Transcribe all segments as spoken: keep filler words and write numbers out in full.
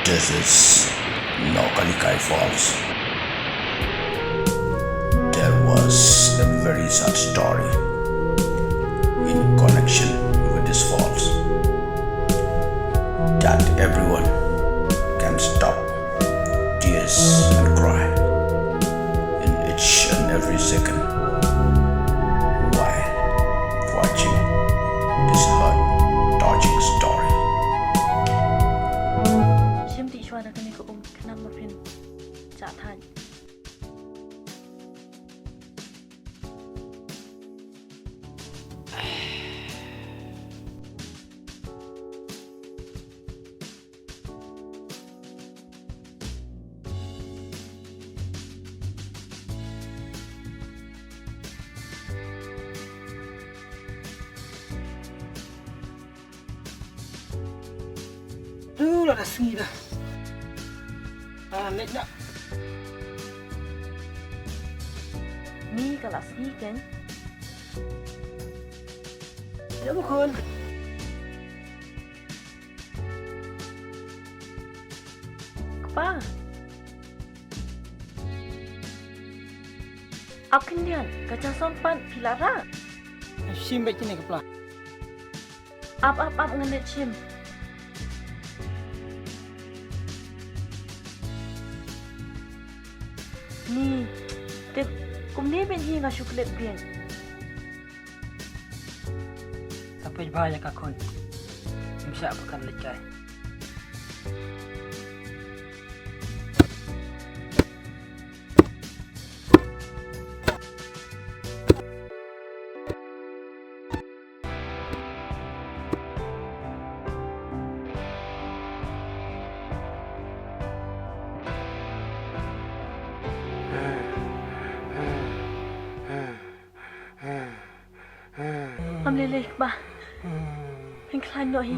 This is Nohkalikai Falls. There was a very sad story in connection with this falls that everyone can stop tears and cry in each and every second while watching this heart-touching story. Shim ti shwa da kane ka um khnam ma phin. Cha thai. Tu la da sngi da. Ah, lek da. Ni ka la sngi ken. Ya bukun. Kpa. Ap khyndiat, ka jingson pat phi la rah. Shim bad kine ka pla. Ap, ap, ap, ngan leit shim. Ni, tip, kumne bad hi nga shu klet biang. Sa peit bha ïa ka khun. Ym shah ba kan leit kai. Ngam lei lei kpa. Phin khlaiñ noh hi.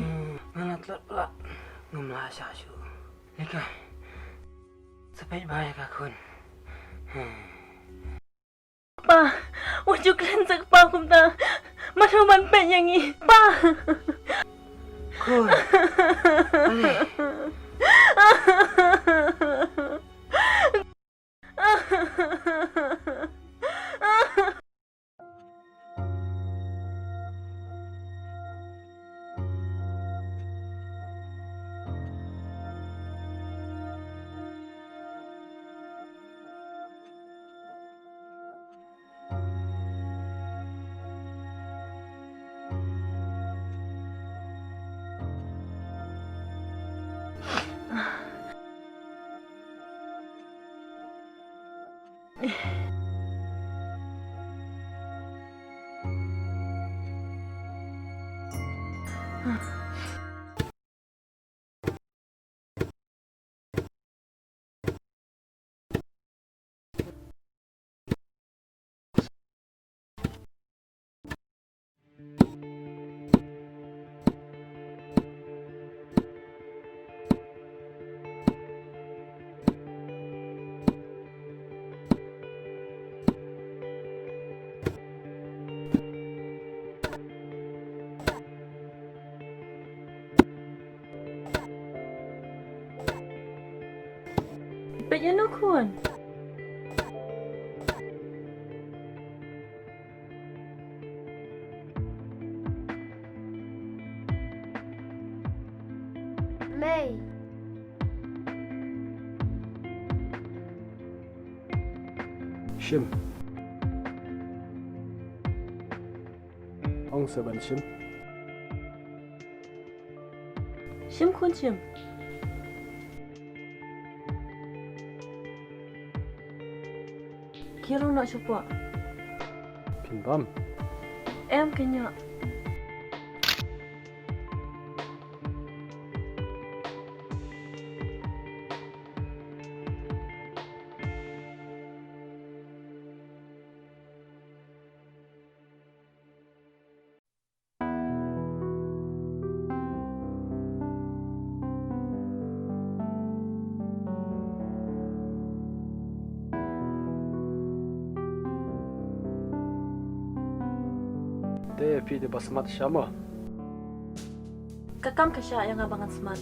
Nga la tlot palat. Ngam lah shah shuh. Lei kai. Sa peit bha ïa ka khun. Pa, wat ju kren sa kpa kumta. Mano ban peit ïa ngi, pa. Khun. Ale. Peit ïano khun. Mei. Shim. Ong sa ban shim. Shim khun shim. Khie rung noh shapoh. Phin bam. Em, kynnoh. Te phi dei ba smat sha mo? Ka kam ka shah ïa nga ba ngan smat.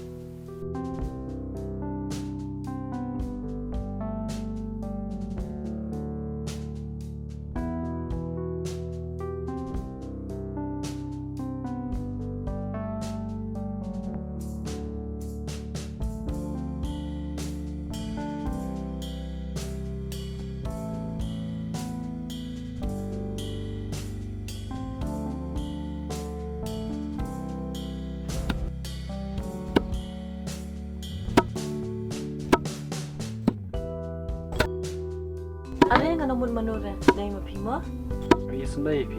Ano mut mano re, dei ma phi mo? Phi sumai phi.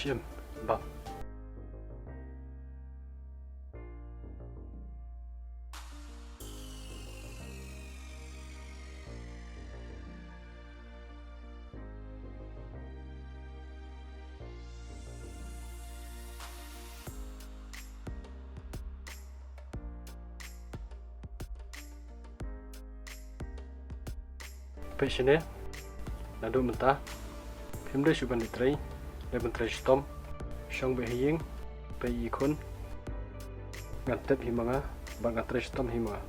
Shim, bam. Peit shane, naduh mynta phim dei shuh ban leit trei, leit ban trei shitom, shong beit ha ïing, peit ïa i khun. Ngan tep hi ma nga bad ngan trei shitom hi ma nga.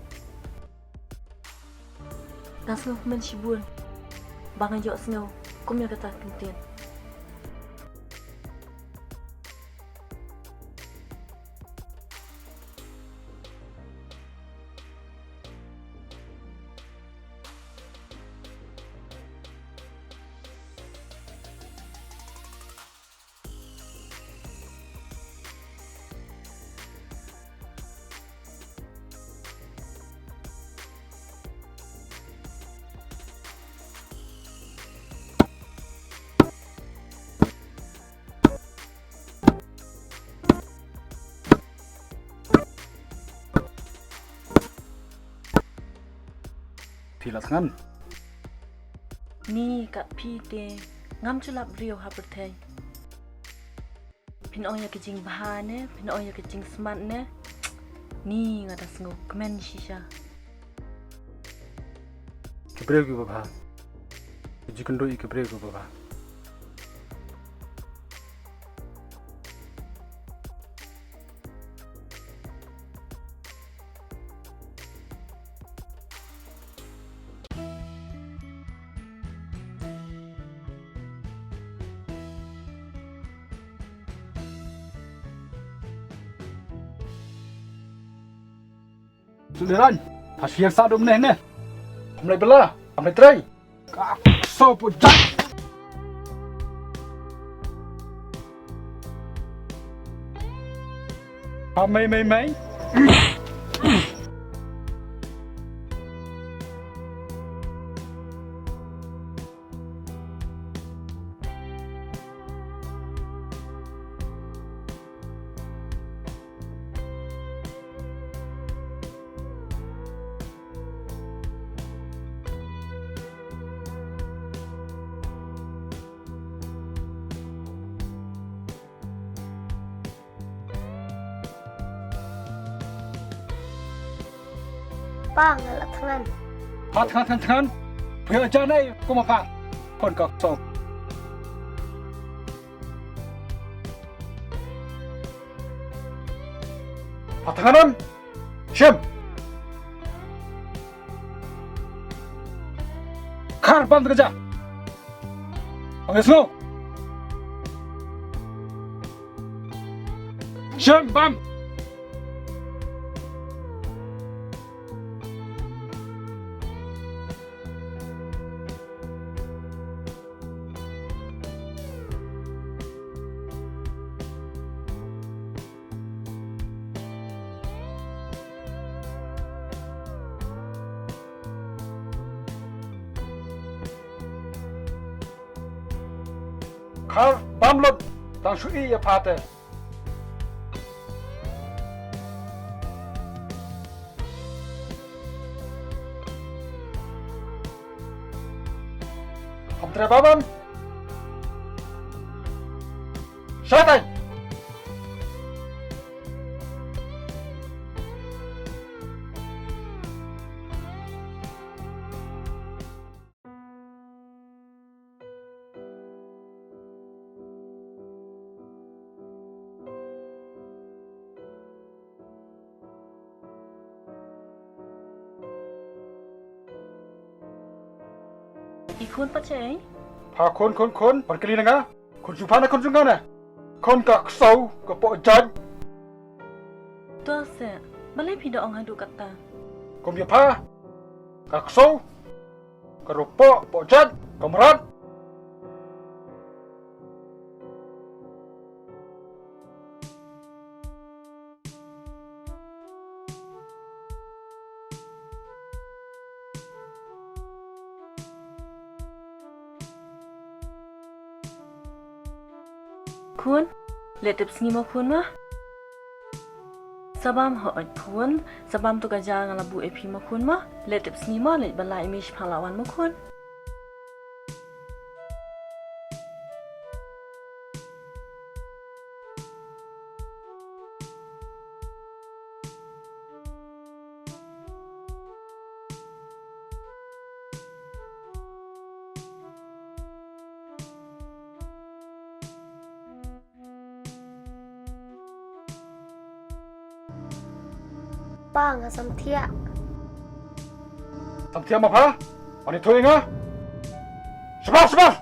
Nga sngewkmen shibun ba nga ïohsngew kum ïa kata ka ktien. Phi la thngan? Ni ka phi te ngam ju lap briew ha pyrthei. Phin ong ïa ka jingbha ne, phin ong ïa ka jingsmat ne. Ni nga da sngewkmen shisha. Ki briew kiba bha. Ki ju kynduh ïa ki briew kiba bha. Suliran, ha syiar sa dum neh neh. Hamlai bela, hamlai trai. Ka so pu jat. Ha mai mai mai. Pa, nga la thngan. Pa thngan thngan thngan. Phi ïa janai kum pa. Kon ka song. Pa thngan. Shim. Khar ban ka ja. Ong ïa sngew. Shim bam. Khar bam lut, tang shu i ïa pha te. Kham tre ba bam. Shatai. I khun pat shaei? Pha khun khun khun, pan kali na nga. Khun jong pha ne khun jong nga ne? Khun ka ksew, ka poh jait. To se, balei phi da ong haduh katta? Kum ïa pha, ka ksew, ka ruh poh, poh jait, ka mrad. Khun, leh tip sngi mo khun mo. Sa bam hooid khun, sa bam to ka ja nga la buh ïa phi mo khun mo. Leh tip sngi mo, leit ba la i mei shipang la wan mo khun. Pa, nga samthiah. Samthiah ma pha? Ani thoi nga. Shabar, shabar.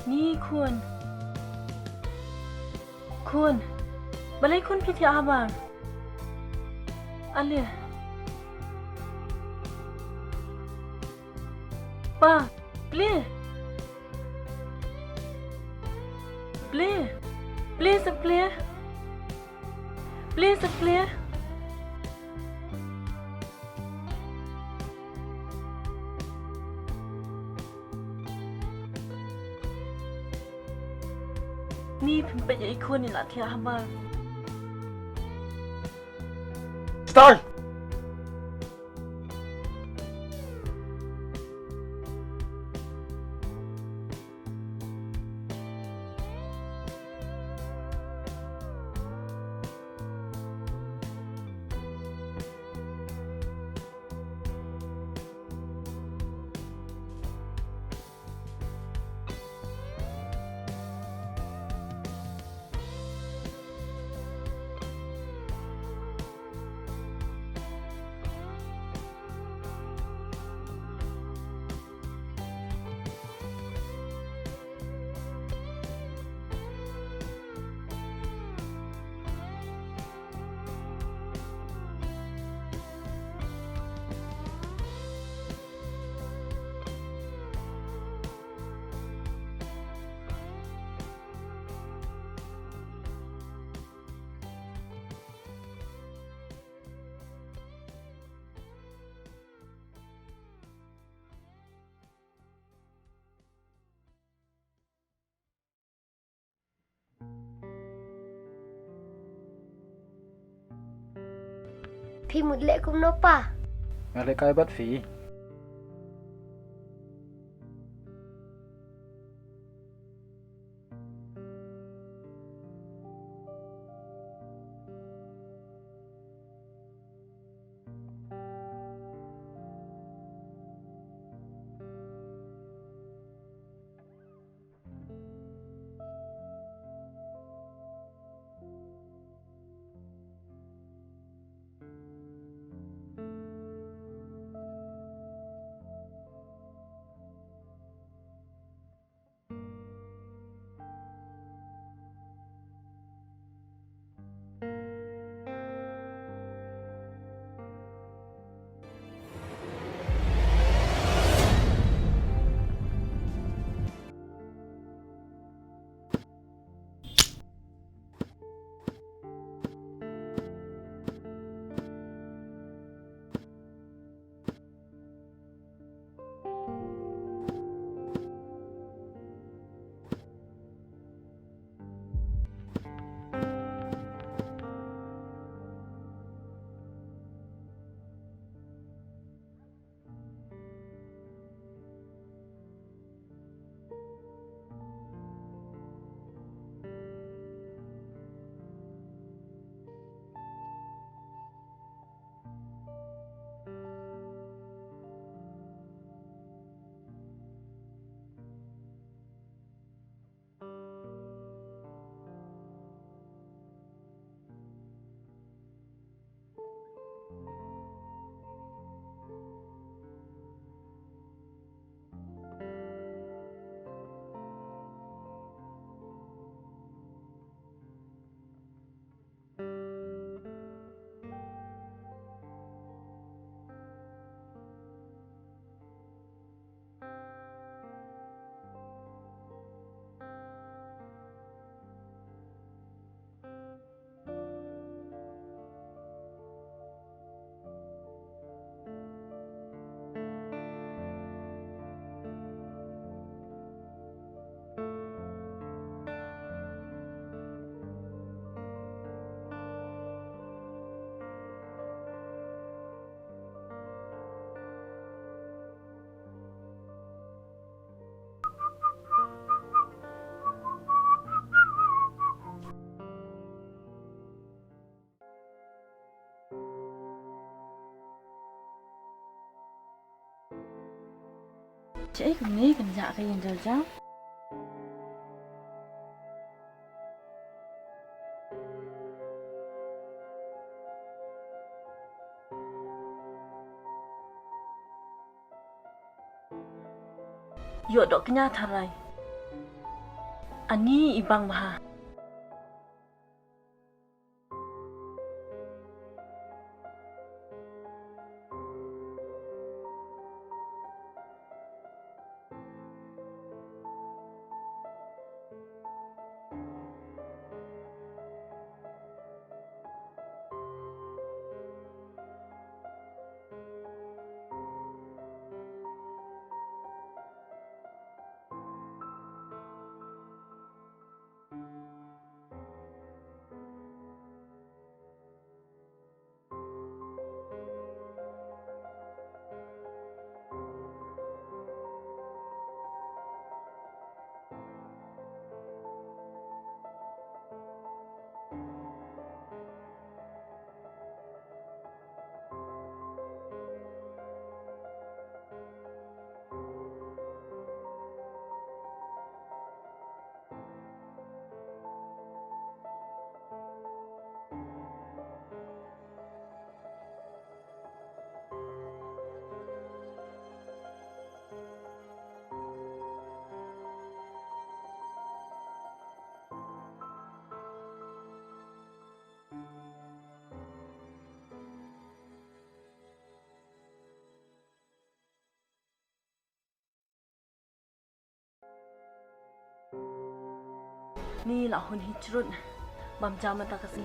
Ni khun. Khun. Balei khun phi thiah habar? Ale. Pa, plie. Plie. Plie sa plie. Plie sa plie. Ni phim peit ïa i khun, i la thiah habar. Stop! Phi mut leh kumno pa? Nga leh kai bad phi. Che kumne kan ja ka yin jaw jaw. Ïoh doh kñia tharai. Ani i bang bha. Ni la hun hi chrut bam jam ta ka si.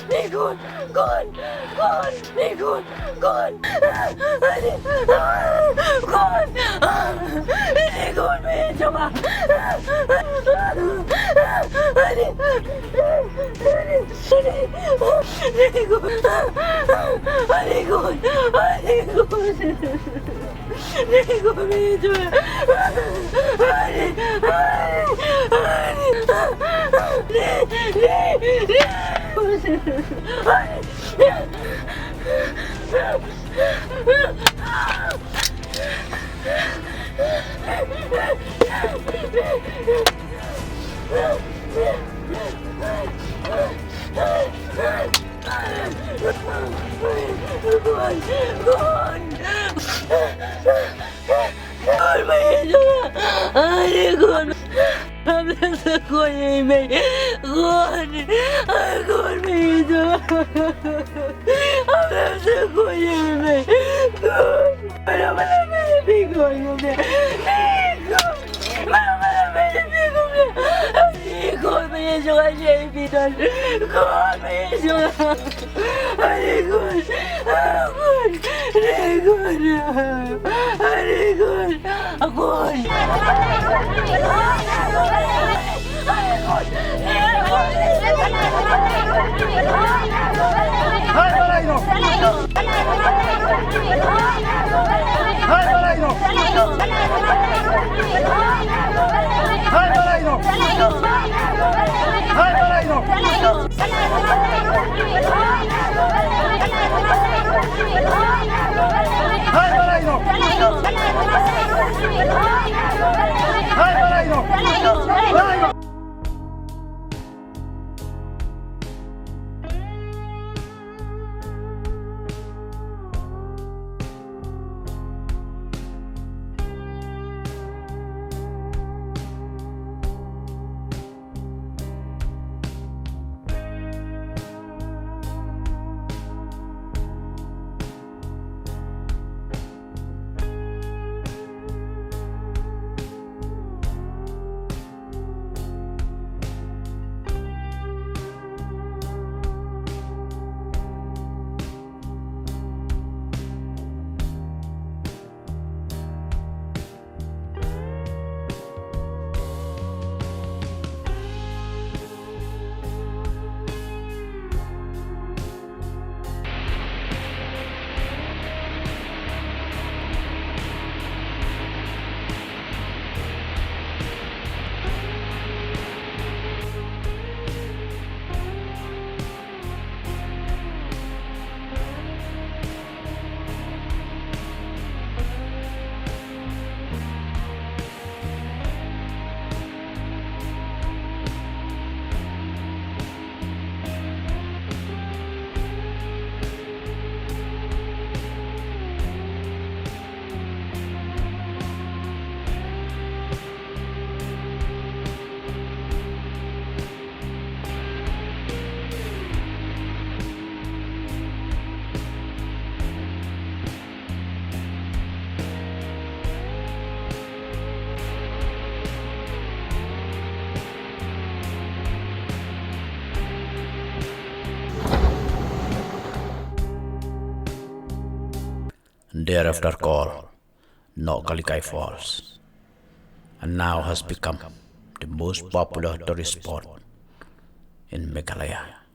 Ni khun, khun, khun, ni khun, khun. Ani, khun. Ni khun, me jama. Ani, ani, ani khun, ani khun, ani khun. Thereafter called Nohkalikai Falls, and now has become the most popular tourist spot in Meghalaya.